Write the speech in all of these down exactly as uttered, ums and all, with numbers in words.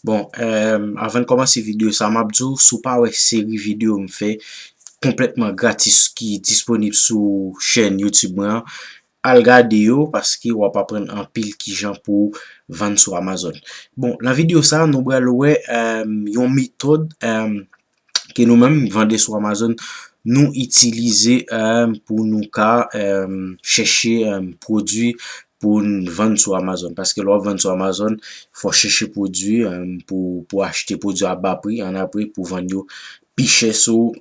Bon, um, avan n kòmanse videyo sa, m ap di w, si w pa wè seri videyo m fè konplètman gratis ki disponib sou chèn YouTube mwen an, al gade yo, paske w ap aprann anpil kijan pou w vann sou Amazon. Bon, nan videyo sa, nou pral wè, um, yon metòd, um, ke nou menm, vandè sou Amazon, nou itilize, um, pou nou ka, um, chèche, um, pwodui pou n vann sou Amazon. Paske lè w ap vann sou Amazon, fò w chèche pwodui, um, pou, pou achte pwodui a ba pri, annapre pou vann yo pi chè sou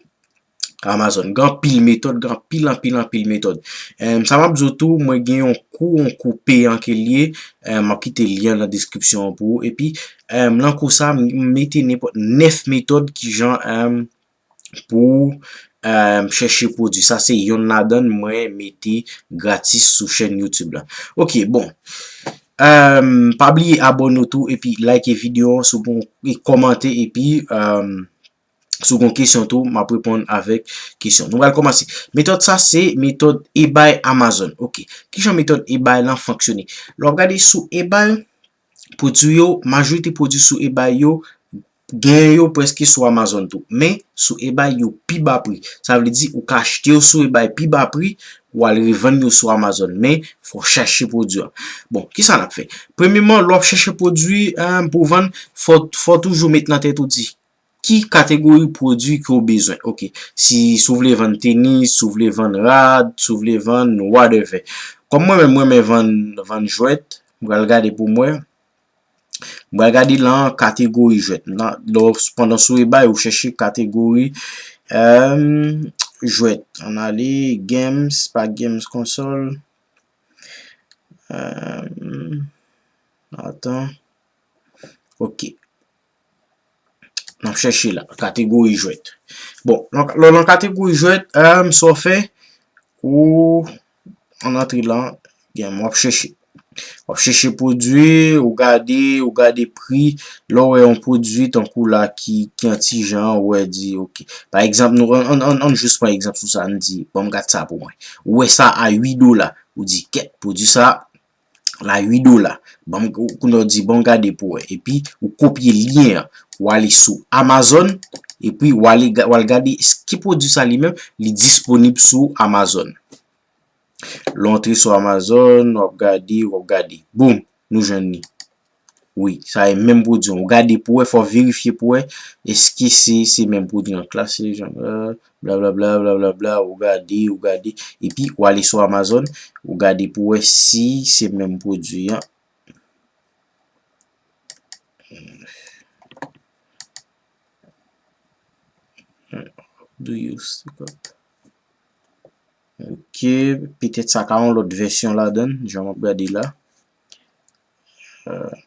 Amazon. Gen anpil metòd, gen anpil, anpil, anpil metòd. Em, sa m ap di w tou, mwen gen yon kou, yon kou peyan ke l ye. Em, m ap kite lyen an nan deskripsyon an pou ou. Epi, em, nan kou sa, m mete nenpòt nèf metòd kijan, em, pou, em, chèche pwodui. Sa se yonn ladan l mwen mete gratis sou chèn YouTube la. Ok, bon. Em, pa bliye abòne w tou epi like videyo an, si w gon, e kòmante epi, em, si w gon kesyon tou, m ap reponn avèk kesyon. Nou pral kòmanse. Metòd sa se metòd eBay Amazon. Ok. Kijan metòd eBay lan fonksyone? Lè w ap gade sou eBay, pwodui yo, majorite pwodui sou eBay yo, gen yo prèske sou Amazon tou. Men, sou eBay yo pi ba pri. Sa vle di ou ka achte yo sou eBay pi ba pri, ou al revann yo sou Amazon. Men, fò w chèche pwodui an. Bon, kisa n ap fè? Premyeman, lè w ap chèche pwodui, eh, pou w vann, fò, fò w toujou met nan tèt ou di, ki kategori pwodui ke w bezwen. Ok. Si, si w vle vann tenis, si w vle vann rad, si w vle vann whatever. Kòm mwen menm, mwen renmen vann, vann jwèt, m pral gade pou m wè. M pral gade lan kategori jwèt. Nan, lè w, pandan sou eBay, ou chèche kategori, em, jwèt. Ann ale, games, pa games console. Em, atan. Ok. N ap chèche la, kategori jwèt. Bon, lè w lan kategori jwèt, em, sa w fè, ou ann antre lan, gen, w ap chèche. W ap chèche pwodui, ou gade, ou gade pri, lè w wè yon pwodui tankou la ki, ki yon ti jan, ou wè di, ok. Pa egzanp, nou, ann, ann, ann, ann jis pran egzanp sou sa, ann di, ban m gad sa pou mwen. Ou wè sa a uit dola, ou di, kèt, pwodui sa, la uit dola. Ban m, ou, kounye a w di, ban m gade pou wè. Epi, ou kopye lyen an. Ou ale sou Amazon, epi ou ale ga-, ou al gade èske pwodui sa li menm, li disponib sou Amazon. Lè w antre sou Amazon, w ap gade, w ap gade. Boum, nou jwenn li. Wi, sa e menm pwodui an. Ou gade pou wè, fò w verifye pou wè, èske se, se menm pwodui an. Klase, jan, euh, blablabla, blablabla, ou gade, ou gade, epi ou ale sou Amazon, ou gade pou wè si se menm pwodui an. Do you stick up? Ok, petèt sa ka yon lòt vèsyon ladan l, jan m ap gade la. Euh,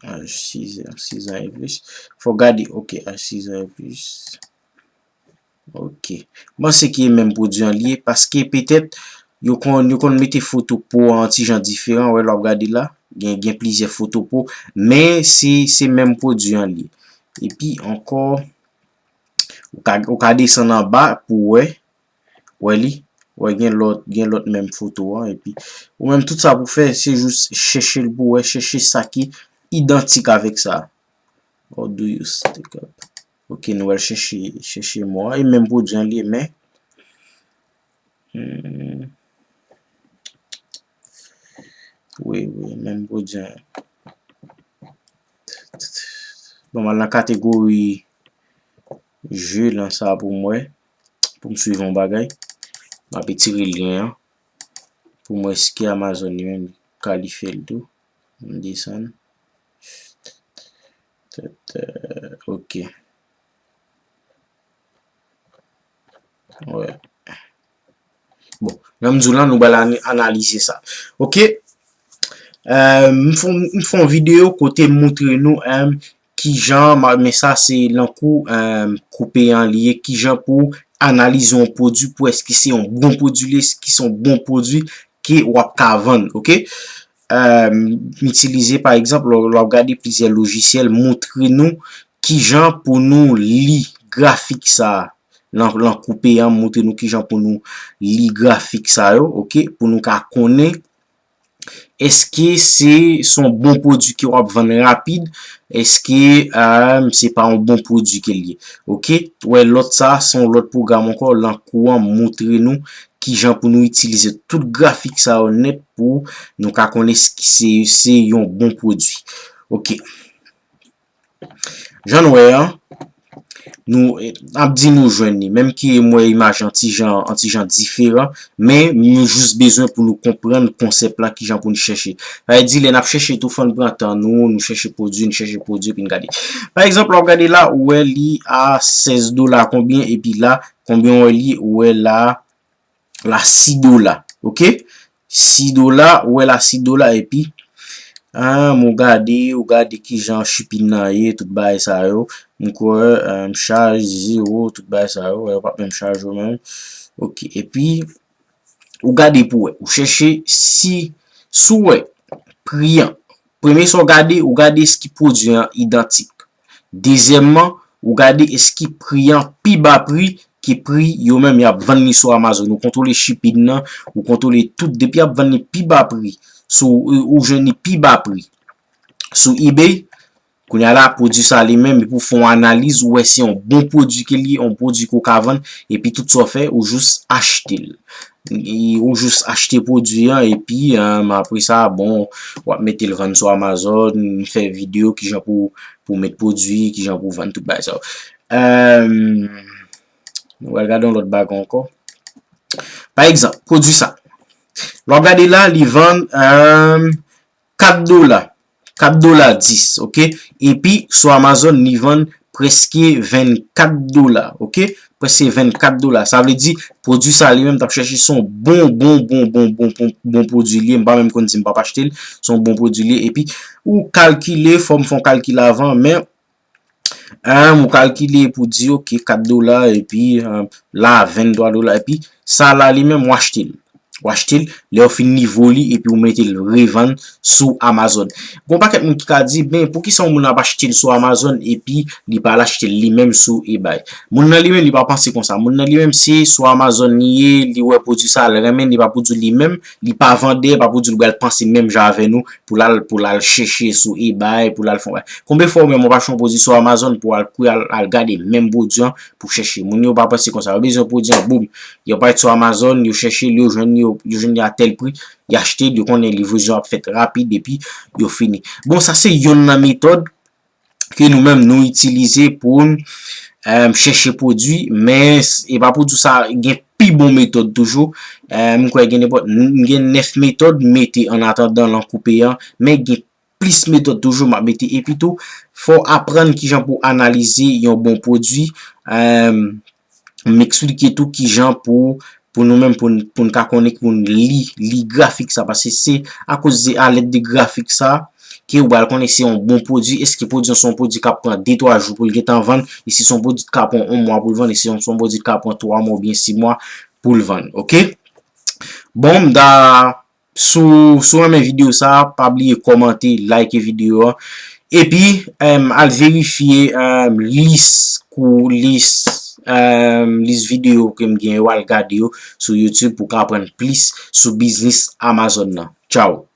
Aj sis an, sis an e plis. Fò gade, ok, aj sis an e plis. Ok. M panse ki e menm pwodui an li ye, paske petèt, yo konn, yo konn mete foto po an ti jan diferan. Wè, lè w ap gade la, gen, gen plizyè foto po, men se, se menm pwodui an li ye. Epi ankò, ou ka, ou ka desann anba pou wè, wè li, wè gen lòt, gen lòt menm foto an, epi ou menm tout sa pou fè, se jis chèche l pou wè, chèche sa ki idantik avèk sa. How do you stick up? Ok, nou al chèche, chèche mo a, e menm pwodui an li ye, men, hmm, wi, wi, menm pwodui an. Bon, m al nan kategori je lan sa pou m wè, pou m swiv yon bagay. M ap etire lyen an pou m wè èske Amazon li menm li kalifye l tou. M desann. Tèt, euh, ok. Wè. Bon, jan m di w lan, nou pral ani-, analize sa. Ok. Euh, m fè, m fè yon videyo kote m moutre nou, euh, kijan, ma-, men sa se lan kou, euh, kou peyan li ye, kijan pou analize yon pwodui, pou èske se yon bon pwodui li ye, èske se yon bon pwodui ke w ap ka vann, ok? Euh, m itilize, pa egzanp, lè, lè w ap gade plizyè lojisyèl, moutre nou kijan pou nou li grafik sa a, lan, lan kou peyan, moutre nou kijan pou nou li grafik sa yo, ok? Pou nou ka konnen Èske se, se yon bon pwodui ke w ap vann rapid? Èske, eh, se pa yon bon pwodui ke l ye? Oke? Ou wè, lòt sa, se yon lòt pwogram ankò, lan kou an montre nou kijan pou nou itilize tout grafik sa yo nèt pou nou ka konnen si se, se yon bon pwodui. Oke. Jan nou wè an, nou, eh, ap di nou jwenn li. Menm ke m wè imaj an ti jan, an ti jan diferan, men nou jis bezwen pou nou konprann konsèp la, kijan pou nou chèche. Sa vle di, lè n ap chèche tou, fò n pran tan nou, nou chèche pwodui, nou chèche pwodui, epi n gade. Pa egzanp, lè w gade la, ou wè li a sèz dola konbyen, epi la, konbyen w wè li, ou wè la, la sis dola, oke? Sis dola, ou wè la sis dola, epi, ah, ou gade, ou gade kijan shipping nan ye, tout bagay sa yo. M kwè, eh, chaj zewo, tout bagay sa yo, yo p ap menm chaj yo menm. Oke, epi, ou gade pou wè, ou chèche si, si w wè pri an. Premye sa w gade, ou gade èske pwodui an idantik. Dezyèmman, ou gade èske pri an pi ba pri ke pri yo menm y ap vann li sou Amazon. Ou kontwole shipping nan, ou kontwole tout. Depi y ap vann li pi ba pri, sou, ou, ou jwenn li pi ba pri sou eBay, kounye a la, pwodui sa li menm, epi w fè yon analiz, ou wè se yon bon pwodui ke li ye, yon pwodui ke w ka vann, epi tout sa w fè, ou jis achte l. E ou jis achte pwodui an, epi, eh, apre sa, bon, w ap mete l vann sou Amazon, fè videyo kijan pou, pou met pwodui, kijan pou vann tout bagay sa yo. Eh, nou pral gade yon lòt bagay ankò. Pa egzanp, pwodui sa. Lè w gade la, li vann, eh, kat dola. Kat dola dis, oke? Epi, sou Amazon, li vann prèske vennkat dola, oke? Prèske vennkat dola. Sa vle di, pwodui sa li menm, t ap chèche se yon bon, bon, bon, bon, bon, bon, bon pwodui li ye. M pa menm konn si m p ap achte l, se yon bon pwodui li ye. Epi, ou kalkile, fò m fè yon kalkil avan, men, eh, ou kalkile pou di, oke, kat dola, epi, eh, la, venntwa dola, epi, sa la li menm, ou achte l. Ou achte l, lè w fin nivo li, epi ou mete l revann sou Amazon. Gon pakèt moun ki ka di, "Ben, poukisa yon moun ap achte l sou Amazon, epi li pa al achte l li menm sou eBay?" Moun nan li menm, li pa panse konsa. Moun nan li menm, se sou Amazon li ye, li wè pwodui sa, l renmen, li pa pwodui li menm, li pa vandè, pa pwodui l pral panse menm jan avè nou, pou l al, pou l al chèche sou eBay, pou l al fè yon bagay. Konbyen fwa ou menm, ou pa achte yon pwodui sou Amazon, pou al kouye, al, al gade menm pwodui an, pou chèche. Moun yo pa panse konsa. Yo bezwen pwodui an, boum. Yo parèt sou Amazon, yo chèche l, yo jwenn, yo, yo jwenn li a tèl pri, yo achte l, yo konnen livrezon ap fèt rapid, epi yo fini. Bon, sa se yonn nan metòd ke nou menm nou itilize pou n, eh, chèche pwodui, men s-, e pa pou di sa, gen pi bon metòd toujou. Eh, m kwè gen nenpòt, m gen nèf metòd, mete an atandan lan koupe an, men gen plis metòd toujou m ap mete. Epi tou, fò w aprann kijan pou analize yon bon pwodui. Eh, m eksplike tou kijan pou, pou nou menm, pou n, pou n ka konnen, pou n li, li grafik sa, paske se akoz de, alèd de grafik sa, ke ou pral konnen se yon bon pwodui, èske pwodui an se yon pwodui k ap pran de twa jou pou l gentan vann, e si se yon pwodui k ap pran yon mwa pou l vann, e si se yon pwodui k ap pran twa mwa oubyen sis mwa pou l vann, oke? Bon, m ta Si w, si w renmen videyo sa a, pa bliye kòmante, like videyo a. Epi, em, al verifye, em, lis kou, lis, em, lis videyo ke m gen yo, al gade yo sou YouTube pou w ka aprann plis sou biznis Amazon nan. Tchao!